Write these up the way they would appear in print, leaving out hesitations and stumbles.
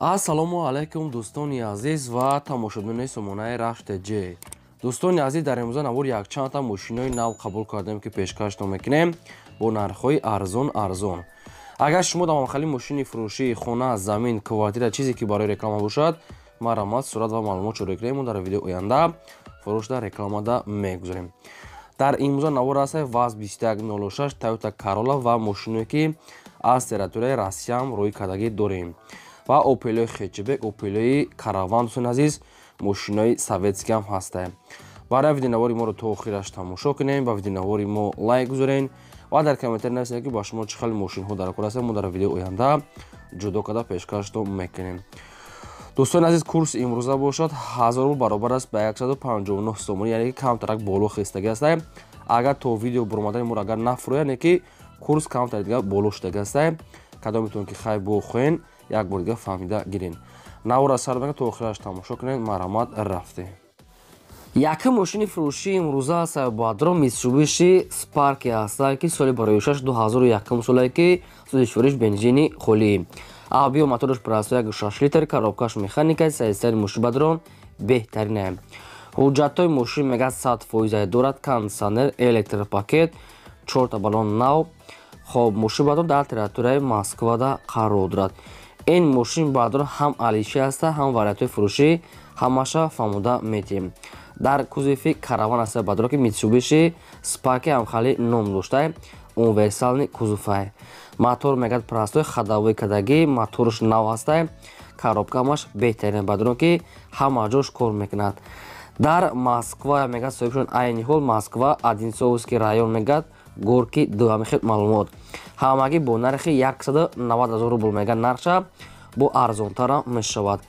Ассалому алайкум, дӯстони азиз ва тамошобинони сомонаи Рахш ТЖ. Дӯстони азиз, дар имрӯза навор якчандта мошинои нав қабул кардем, ки пешкаштон мекунем бо нархҳои арзон арзон. Агар шумо дар мамхали мошини фурӯшии хона, замин, квартира, чизе ки барои реклама бошад, марҳамат, сурат ва маълумот шода кунем, мо дар видеои оянда фурӯшда рекламада мегузорем. Дар имрӯза навор аст ВАЗ 2106, Toyota Corolla ва мошиное ки аз территорияи Россияам рӯй кардагӣ дорем ва Опелои хэтчбек, Опелои Караван. Дӯстони азиз, мошинои советскиам ҳастанд. Барои видеонавори моро то охираш тамошо кунем, ба видеонавори мо лайк гузорен ва дар комментарий нависед, ки ба шумо чӣ хел мошинҳо дар кор ҳастанд, мо дар видеои оянда ҷудо карда пешкаштон мекунем. Дӯстони азиз, курси имрӯза бошад 1000 рубл баробар аст ба 159 сомонӣ, яъне ки камтарак боло хестагӣ аст. Агар то видео буромадани моро агар нафурӯяд, яъне ки курс камтар дига боло шудагӣ аст. Кадом метавонед ки хай бохӯен, як бор дига фаҳмида гирен. Навора сар мекунем, то охираш тамошо кунед. Марҳамат, рафтем. Якум мошини фурӯшии имрӯза аст, Бадро, Mitsubishi Spark ҳастанд, ки соли барои 2001 солае, ки сӯзишвориш бензини холӣ, объём мотораш простой 1,6 литр, коробкаш механика. Состояни мошин, бадрон, беҳтарине. Ҳуҷҷатҳои мошин мегӯяд 100% дорад, кондиционер, электропакет, чорта баллон нав. Хоб, мошин, бадрон, дар территорияи Москвада қарор дорад. Ин мошин, бадрон, ҳам алиши ҳаста, ҳам вариантҳои фурӯшӣ, ҳамаша фаҳмода метиҳем. Дар кузови Караван аста, бадрон, ки Mitsubishi Spark ҳамхали ном дошта, универсальный кузовай. Мотор мегӯяд простой, ходовой кардагӣ, моторш нав ҳаста, коробка ҳамаш беҳтарин, бадрон, ки ҳама ҷош кор мекунад. Дар Москва мегӯяд соҳибшон, айни ҳол Москва, Одинцовский район, мегӯяд Горки 2. Ҳамин маълумот. Ҳамагӣ бо нархи 190 000 рубл мегӯяд нархша, бо арзонтарам мешавад.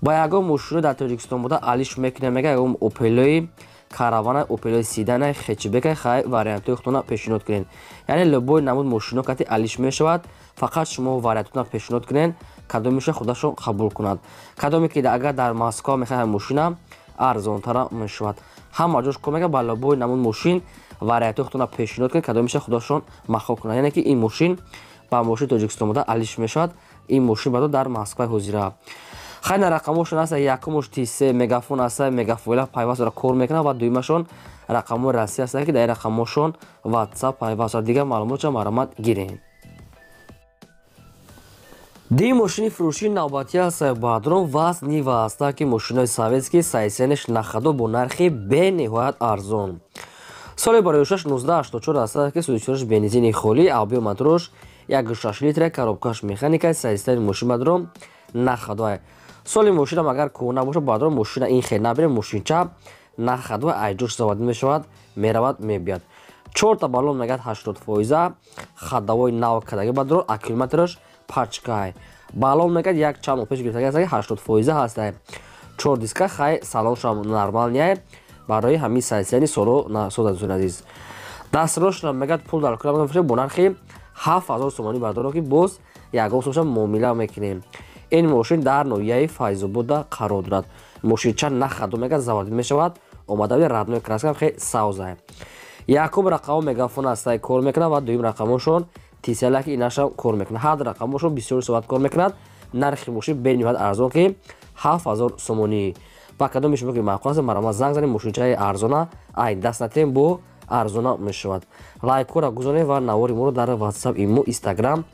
Ба ягон мошино дар Тоҷикистон буда алиш мекунем, мега ягон Опелои Каравана, Опелои седана, хэтчбека, хай вариантҳои худтона пешниҳод кунед. Яъне любой намуд мошино кати алиш мешавад, фақат шумо вариантҳотона пешниҳод кунед, кадомеша худашон қабул кунад. Кадоме ки агар дар Москва мехоҳад мошина, арзонтара мешавад. Ҳама ҷош кор мекунад. Ба любой намуд мошин вариантҳои худтона пешниҳод кунед, кадомеша худашон махол кунад. Яъне ки ин мошин ба мошини Тоҷикистон буда алиш мешавад. Ин мошин бадо дар Москваи ҳозира. Хайна рақамошон аст: якумош Тисе мегафон аст, мегафонла пайваст дора, кор мекунад, ва дуюмашон рақамҳои Россия аст, ки дар рақамҳошон WhatsApp пайваст дорад. Дигар маълумотша марҳамат гирем. Ди мошини фурӯшии навбатӣ аст, бадрон, ВАЗ Нива аст, ки мошинои советский, состояниш на ходу, бо нархи бениҳоят арзон. Соли барои 1984 аст, ки сӯзишвориш бензини холӣ, объём мотораш 1,6 литра, коробкаш механика. Состояни мошин, бадрон, на ходуай. Соли мошинам агар кӯҳна бошад, бадрон, мошина ин хел набирем. Мошинча на ходу, айҷош заводӣ мешавад, меравад, мебиёд. Чорта баллон мегӯяд 80%, ходовой нав кардагӣ, бадрон, аккумулятораш пачкай. Баллон мегӯяд як чанд моҳ пеш гирифтагӣ аст, 80% ҳаста. Чор диска, хай салоншам нормальный. Барои ҳамин состояни соло созад. Дӯстони азиз, дастрошна мегӯяд пул дар кора бо нархи 7000 сомонӣ, бардоро, ки боз ягон сомша муомила мекунем. Ин мошин дар ноҳияи Файзобода қарор дорад. Мошинча на ходу, мегӯяд заводӣ мешавад, омадаби родной краска, хеле савза. Якум рақамо мегафон ҳастай, кор мекунад, ва дуюм рақамошон тиселаки, инашам кор мекунад. Ҳар рақамошон бисёр соат кор мекунад. Нархи мошин бениҳоят арзон, ки 7000 сомонӣ. Ба кадоми шумо ки маъқул аст, марҳамат, занг занед. Мошинчаи арзона ай даст натем, бо арзона мешавад. Лайкҳоро гузоред ва навори моро дар WhatsApp, имо, Instagram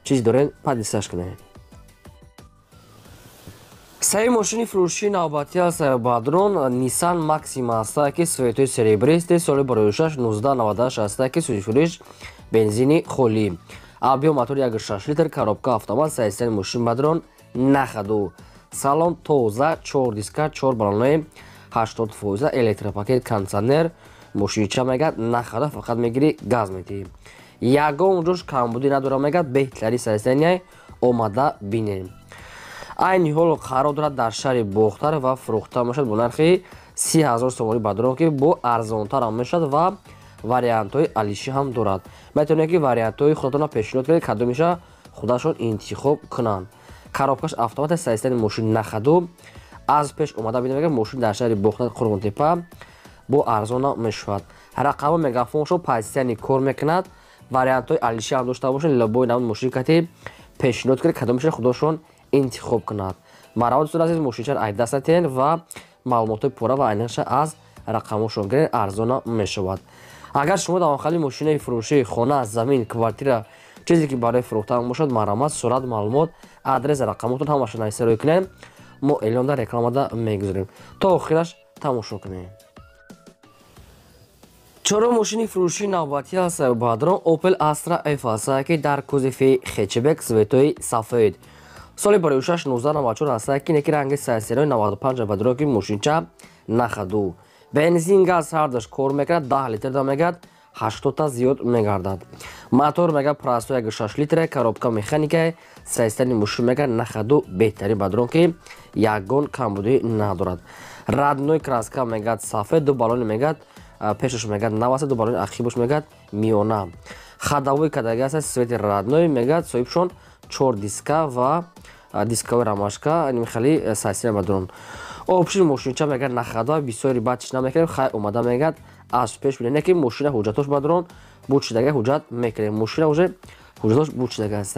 чизи доред, поделиться кунед. Саи мошини фурӯшии навбатӣ аст, бадрон, Nissan Maxima аст, ки цветои серебристый, соли барои 1998 аст, ки сӯзишвориш бензини холӣ, объём мотор 1,6 литр, коробка автомат. Состояни мошин, бадрон, на ходу, салон тоза, чор диска, чор баллонои 80%, электропакет, кондиционер. Мошинча мегӯяд на ходу, фақат мегирӣ, газ метиҳӣ, ягон ҷош камбудӣ надорад, мегӯяд беҳтари состояния, омада бинем. Айни ҳол қарор дорад дар шаҳри Бохтар ва фурӯхта мешавад бо нархи 30 000 сомонӣ, бадрон, ки бо арзонтарам мешавад ва вариантҳои алишӣ ҳам дорад. Метавонед ки вариантҳои худатонро пешниҳод кунед, кадомеша худашон интихоб кунанд. Коробкаш автомат. Состояни мошин на ходу, аз пеш омада бинем. Мошин дар шаҳри Бохтар, Қурғонтепа, бо арзона мешавад. Рақамҳо мегафоншо постоянно кор мекунад. Вариантҳои алишӣ ҳам дошта бошед, любой намуд мошин кати пешниҳод кунед, кадомеша худошон интихоб кунад. Марҳамат, дӯстони азиз, мошинчаро ай даст натиҳед ва маълумотҳои пурра ва айниқша аз рақамҳошон гиред, арзона мешавад. Агар шумо дар хали мошинаи фурӯшии хона, замин, квартира, чизе ки барои фурӯхтан бошад, марҳамат, сурат, маълумот, адрес, рақамотон ҳамаша нависта рӯй кунем, мо эълон дар рекламада мегузорем. То охираш тамошо кунем. Чорум мошини фурӯшии навбатӣ аст, бадрон, Opel Astra F аст, ки дар кузови хэтчбек, цветои сафед. Соли барои 1994 аст, ки неки ранги сайсерои 95, бадрон, ки мошинча на ходу. Бензин, газ ҳардаш кор мекунад, 10 литр да мегад, 80 зиёд мегардад. Мотор мега простой 1,6 литра, коробка механика, состояние мошин мега на ходу беҳтарин, бадрон, ки ягон камбудӣ надорад. Родной краска мегад сафед, ду баллони мегад пешаш мегад наваса, ду баллони ақибаш мегад миёна. Ходовой кадаги аст, цвети родной мегад, соҳибшон чор диска ва дисковой рамашка, хеле сайсина, бадрон. Общий мошинча мегад на ходу, бисёри баъд чӣ намекунем, хай омада мегад аз пеш бинем, ки мошина ҳуҷҷатош, бадрон, бучидага ҳуҷҷат мекунем. Мошина уже ҳуҷҷатош бучидага аст.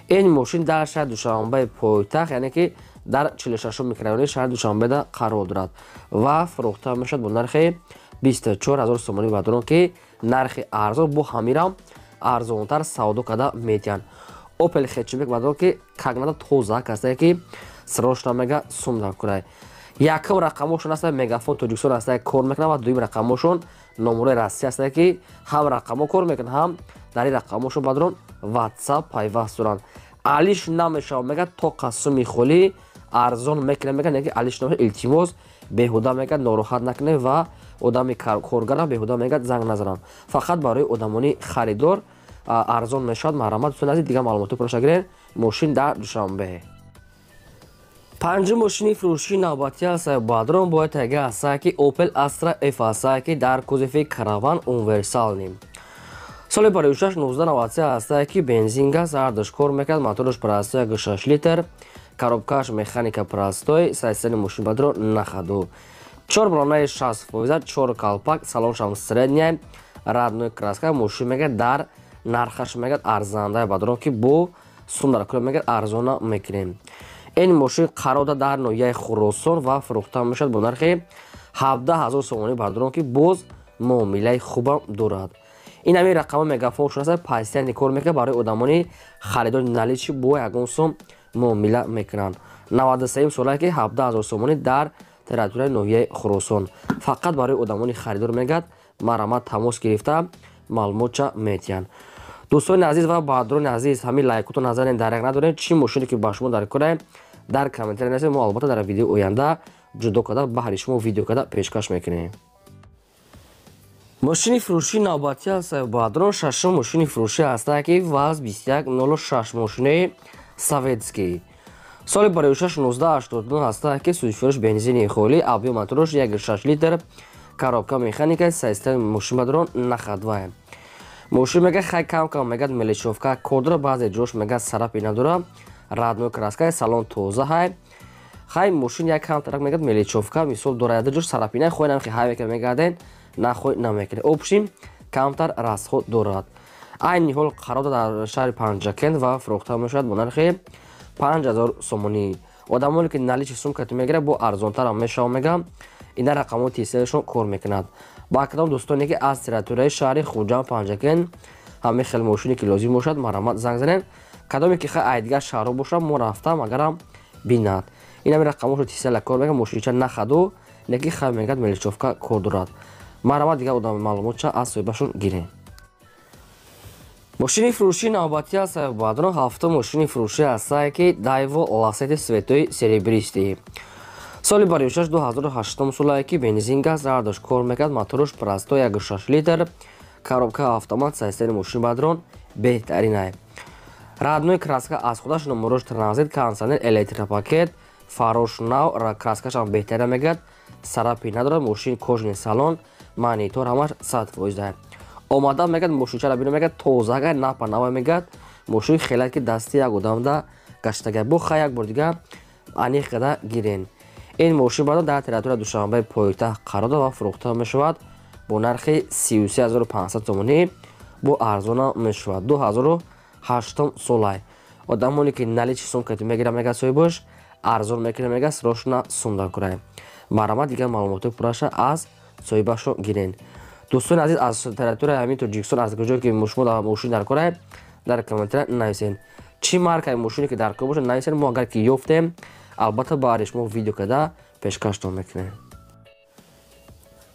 Ин мошин дар шаҳри Душанбеи пойтахт, яъне ки дар 46 микрорайони шаҳри Душанбеда қарор дорад ва фурӯхта мешавад бо нархи 24 000 сомонӣ, бадрон, ки нархи арзон, бо ҳамирам арзонтар савдо карда метиҳанд. Опел хэтчбек, бадрон, ки как надо тоза кастае, ки срочно мега сум дар курай. Якум рақамошон аста Мегафон Тоҷикистон аста, кор мекунад, ва дуюм рақамошон номерои Россия аста, ки ҳам рақамҳо кор мекунад, ҳам дар ин рақамҳошон, бадрон, Ватсап пайваст доранд. Алиш намешавад, мегӯяд, то қасуми холӣ арзон мекунад, мегӯяд, ки алиш намешавад. Илтимос, беҳуда мегӯяд нороҳат накунед ва одами коргарам беҳуда мегӯяд занг назананд. Фақат барои одамони харидор арзон мешавад. Марҳамат, дӯстони азиз, дигар маълумоти пурраша гиред. Мошин дар Душанбе. Панҷум мошини фурӯшии навбатӣ аст, бадрон, бояд тайга аста, ки Opel Astra F аста, ки дар кузови караван, универсальный. Соли барои 1993 аста, ки бензин, газ ҳардаш кор мекард, мотораш простой 1,6 литр, коробкааш механика простой, состояние мошин, бадро, на ходу. Чор балонаи 60%, чор калпак, салоншам средняя, родной краска. Мошин мегӯяд дар нархаш мегӯяд арзанда, бадрон, ки бо сум дар кула мегӯяд арзона мекунем. Ин мошин қарор дорад дар ноҳияи Хуросон ва фурӯхта мешавад бо нархи 17 000 сомонӣ, бадрон, ки боз муомилаи хубам дорад. Ин ҳамин рақамҳо Мегафоншон аст, постоянно кор мекунад. Барои одамони харидори наличный бо ягон сум муомила мекунанд. 93 солае, ки 17 000 сомонӣ дар территорияи ноҳияи Хуросон. Фақат барои одамони харидор мегӯяд, марҳамат, тамос гирифта маълумотча метиҳанд. Дӯстони азиз ва баҳодурони азиз, ҳамин лайкото назарен даряк надорем. Чӣ мошине ки ба шумо дар кора, дар комментария нависед, мо албатта дар видеои оянда ҷудо карда баҳри шумо видео карда пешкаш мекунем. Мошини фурӯшии навбатӣ аст, баҳодурон, шашум мошини фурӯшӣ ҳаста, ки ВАЗ 2106, мошинаи советский. Соли барои 1989 ҳаста, ки сӯзишвориш бензини холӣ, объём мотораш 1,6 литр, коробка механика, состояние мошин, бадрон, на ходу. Мошин мега хай кам кам мегад мелочёвка кор дора, баъзе ҷош мегад царапина надора, родной краска, салон тоза. Ҳай хай мошин як камтарак мегад мелочёвка мисол дора, яда ҷош царапина хой намхи ҳай мека мегарден, нахой намекунед. Общем, камтар расход дорад. Айни ҳол қарор дар шаҳри Панҷакент ва фурӯхта мешавад бо нархи 5000 сомонӣ. Одамоне ки наличный сумкати мегирад, бо арзонтарам мешавад, мегам. Ина рақамҳои тисерашон кор мекунад. Ба кадом дӯстоне ки аз территорияи шаҳри Хуҷанд, Панҷакент ҳамин хел мошине ки лозим бошад, марҳамат, занг занед. Кадоме ки хай ай дигар шаҳрҳо бошад, мо рафтам агарам бинад. Ин ҳамин рақамҳошо тисела кор мекунад. Мошинча на ходу, леки хай мегӯяд мелочёвка кор дорад. Марҳамат, дигар одам маълумотча аз соҳибашон гирем. Мошини фурӯшии навбатӣ аст, баъдон, ҳафтум мошини фурӯшӣ ҳастае, ки Дайво Ласети, цветои серебристый. Соли баришаш 2008 солае, ки бензин, газ ҳардаш кор мекард, мотораш простой 1,6 литр, коробка автомат, состояние мошин, бадрон, беҳтаринай. Родной краска аз худаш, номерош транзит, кондиционер, электропакет, фарош нав, краскашам беҳтарина мегӯяд, царапина надорад мошин, кожаный салон, монитор ҳамаш 100%. Омада мегӯяд мошинчаро бино, мегӯяд, тозага, напа нава, мегӯяд, мошин хеле ки дасти як одамда гаштага. Бо хай як бор дига аниқ карда гирен. Ин мошин баъд дар территорияи Душанбеи пойтахт қарор дорад ва фурӯхта мешавад бо нархи 33 500 сомонӣ, бо арзона мешавад. 2008 солай. Одамоне ки наличный сум кати мегира, мега соҳибош арзон мекунад, мега срочно сум дар курай. Марҳамат, дигар маълумоти пурраша аз соҳибашо гирен. Дӯстони азиз, аз территорияи ҳамин Тоҷикистон, аз куҷое ки шумо мошин дар корай, дар комментария нависен. Чӣ маркаи мошине ки дар кор бошад, нависен. Мо агар ки ёфтем, албатта баъди шумо видео карда пешкаштон мекунем.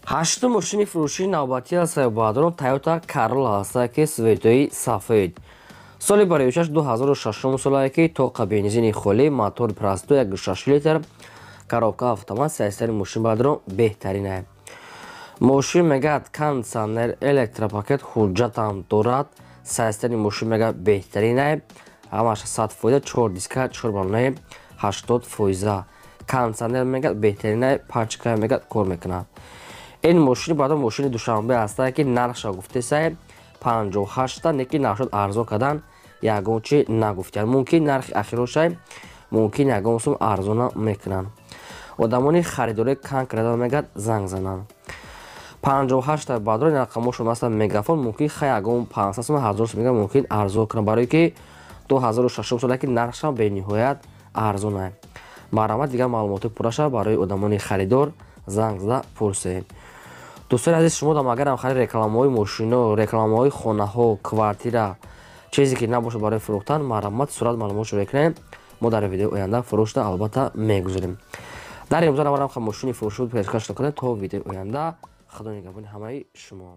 Ҳаштум мошини фурӯшии навбатӣ аст, бародарон, Тойота Каролла ҳаста, ки цветои сафед, соли бароишаш 2006 солае, ки тоқа бензини холӣ, мотор простой, 1,6 литр, коробка автомат. Состояниеи мошин, бародарон, беҳтаринае. Мошин мегӯяд кондитсионер, электропакет, ҳуҷҷатам дорад. Состояниеи мошин мегӯяд беҳтаринае, ҳамаш 100%, чор диска, чор баллонаи 80%. Кондитсионер мегӯяд беҳтаринае, пачка мегӯяд кор мекунад. Ин мошини баъдо мошини Душанбе ҳастае, ки нархша гуфтесае 58-та, неки нархшод арзон кардан ягон чи нагуфтиянд. Мумкин нархи ахирошай, мумкин ягон сум арзона мекунанд. Одамони харидорӣ конкретно мегӯяд занг зананд. 58-та, баъдро рақамошон аста Мегафон. Мумкин хай ягон 500 сум, 1000 сум мегӯяд мумкин арзон кунанд, барое ки 2006 соле, ки нархшам бениҳоят арзонае. Марҳамат, дигар маълумоти пурраша барои одамони харидор занг зада пурсед. Дӯстони азиз, шумо дам агарам хари рекламаҳои мошино, рекламаҳои хонаҳо, квартира, чизе ки набошад барои фурӯхтан, марҳамат, сурат маълумотшо мекунем, мо дар видеои оянда фурӯшда албатта мегузорем. Дар имрӯза наварам мошини фурӯшуд пешкаш кунем. То видеои оянда, Худо нигаҳбони ҳамаи шумо.